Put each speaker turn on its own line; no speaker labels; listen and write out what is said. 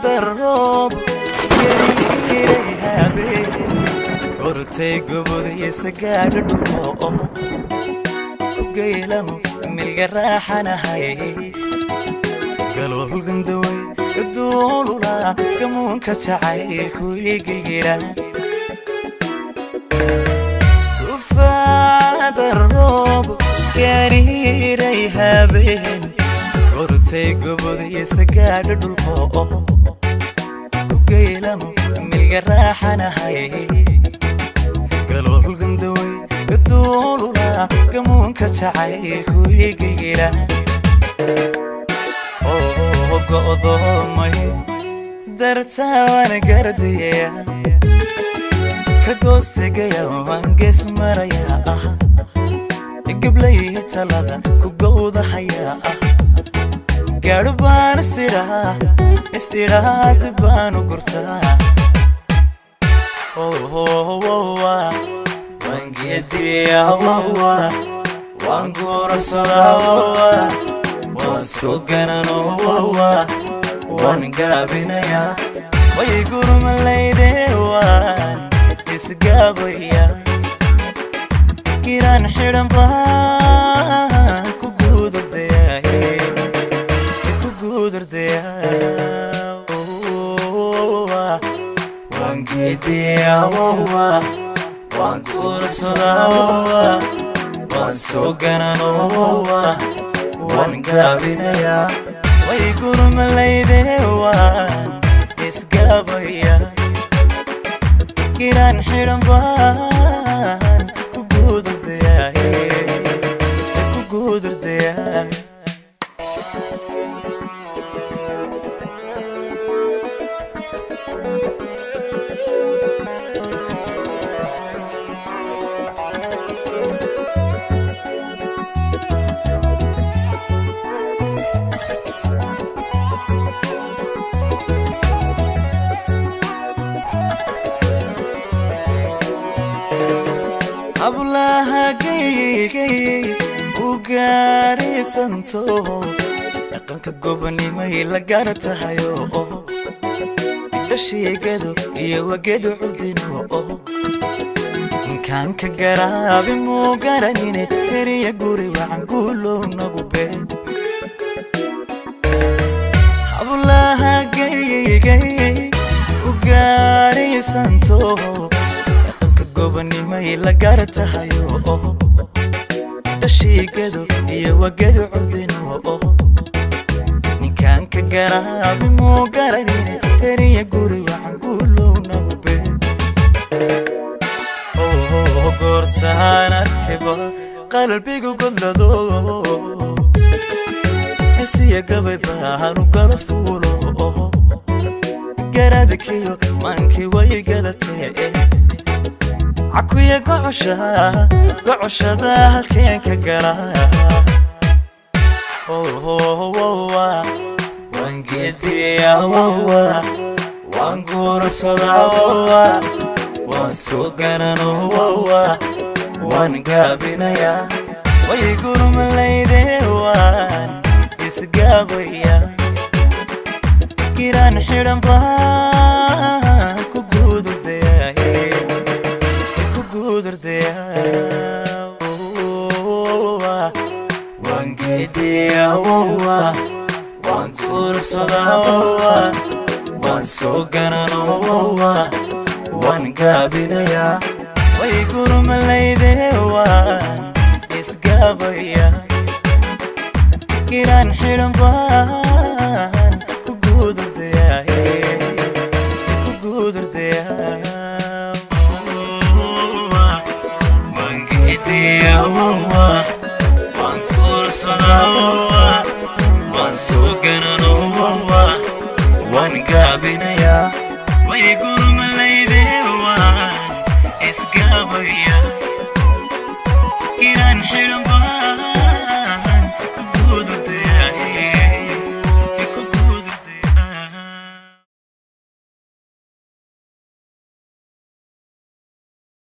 الروب gariiray habeen gortay gobodiisa gaadho dhulmo ku geylamo milga raaxanahay galool gandaway duulula gamuunka jacaylku igilgira tufaada roob gariiray habeen gortay gobodiisa gaadho dhulmo ku geylamo milga raaxanahay galool gandaway duulula gamuunka jacaylku igilgira go'doomay dartaan gardaya ka goostegaya waan gees maraya ah gablay talada ku gowdahaya ah gaadho baan isidhaa isidhaad baan u gurtaa waan geediyaa waan guursadaa waan soo ganano waan gaabinayaa way gurmalayde waan isgaabaya giraan xidhan baan ku guudurdayaa ku guudurdayaa waan geediyaa waan guursadaa waan soo ganano waan gaabinayaa way gurmalayde waan isgaabaya giraan xidhan baan ku guudurdayaa ku guudurdayaa. Hablaha geygay u gaaraysanto dhaqanka gobonimay la gaar tahayo dhashiigado iyo wagedu cudino ninkaan ka garaabi muu garanine heriya guri wacan guulow nagu bee hablaha geygay u gaaraysanto gobonimay la gaar tahayo dhashiigado iyo wagedu cudino ninkaan ka garaabi muu garanine heriya guri wacan guulow nagu bee goortaan arkiba qalbigu godlado hesiya gabay baanu gala fuulo garadkiyo maankii way gadatee cakuya gocosha gocoshada halkeen ka gala waan geediyaa waan guursadaa waan soo ganano waan gaabinayaa way gurmalayde waan isgaabaya giraan xidhan baan ku guudurdayaa ku guudurdayaa waan geediyaa waan guursadaa waan soo ganano waan gaabinayaa way gurmalayde waan isgaabaya. Awowa.